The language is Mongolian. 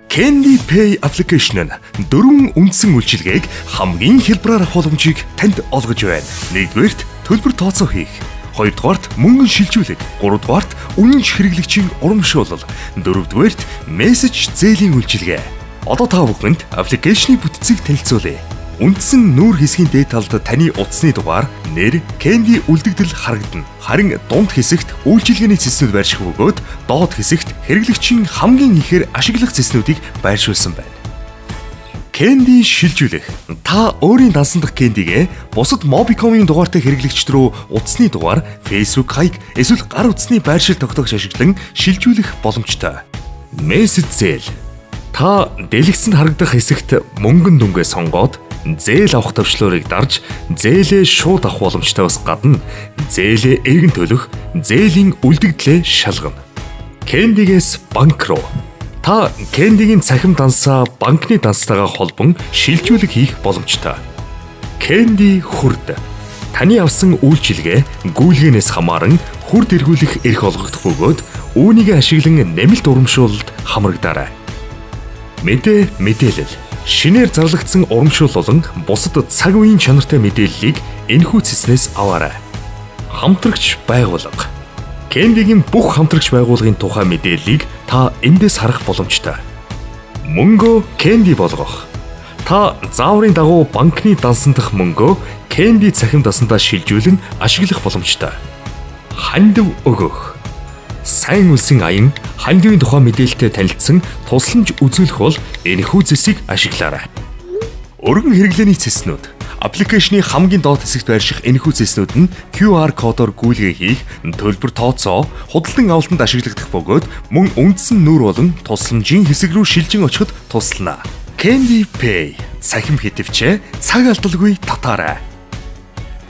Candy Pay application нь дөрвөн үндсэн үйлчилгээг хамгийн хялбараар авах боломжийг танд олгож байна. Нэгдүгээрт, төлбөр тооцоо хийх. Хоёрдугаарт, мөнгөн шилжүүлэх. Гуравдугаарт, үнэнч хэрэглэгчийн урамшуулал. Дөрөвдүгээрт, мессеж зээлийн үйлчилгээ. Одоо та бүхэнд application ы бүтцийг танилцуулъя. Үндсэн нүүр хэсгийн дээд талд таны утасны дугаар, нэр, Candy үлдэгдэл харагдана. Харин дунд хэсэгт үйлчилгээний цэснүүд байрших бөгөөд доод хэсэгт хэрэглэгчийн хамгийн ихээр ашиглах цэснүүдийг байршуулсан байна. Candy шилжүүлэх. Та өөрийн дансан дахь Candy-гээ бусад Mobicom-ын дугаартай хэрэглэгчид рүү утасны дугаар, Facebook хаяг эсвэл гар утасны байршил тогтоогч ашиглан шилжүүлэх боломжтой. Мессеж зээл. Та дэлгэцэнд харагдах хэсэгт мөнгөн дүнгээ сонгоод зээл авах товчлуурыг дарж зээлээ шууд авах боломжтойос гадна зээлээ эргэн төлөх, зээлийн үлдэгдлээ шалгана. Candy-гээс банк руу. Та Candy-гийн цахим дансаа банкны данстайгаа холбон шилжүүлэг хийх боломжтой. Candy хүрд. Таны авсан үйлчилгээ, гүйлгээнээс хамааран хүрд эргүүлэх эрх олгогдох бөгөөд үүнийг ашиглан нэмэлт урамшуулалд хамрагдаарай. Мэдээ мэдээлэл. Шинээр зарлагдсан урамшуул болон бусад цаг үеийн чанартай мэдээллийг энэхүү цэснээс аваарай. Хамтрагч байгууллага. Candy-гийн бүх хамтрагч байгууллагын тухай мэдээллийг та эндээс харах боломжтой. Мөнгөө Candy болгох. Та зааврын дагуу банкны дансан дахь мөнгөө Candy цахим дансандаа шилжүүлэн ашиглах боломжтой. Хандив өгөх. Сайн үлсийн аян, хандивын тухай мэдээлэлтэй танилцсан тусламж үзүүлэх бол энэхүү цэсийг ашиглаарай. Өргөн хэрэглээний цэснүүд. Application ы хамгийн доод хэсэгт байрших энэхүү цэснүүд нь QR кодоор гүйлгээ хийх, төлбөр тооцоо, худалдан авалтанд ашиглагдах бөгөөд мөн үндсэн нүүр болон тусламжийн хэсэг рүү шилжин очиход туслана. Candy Pay цахим хэтэвчээ цаг алдалгүй татаарай.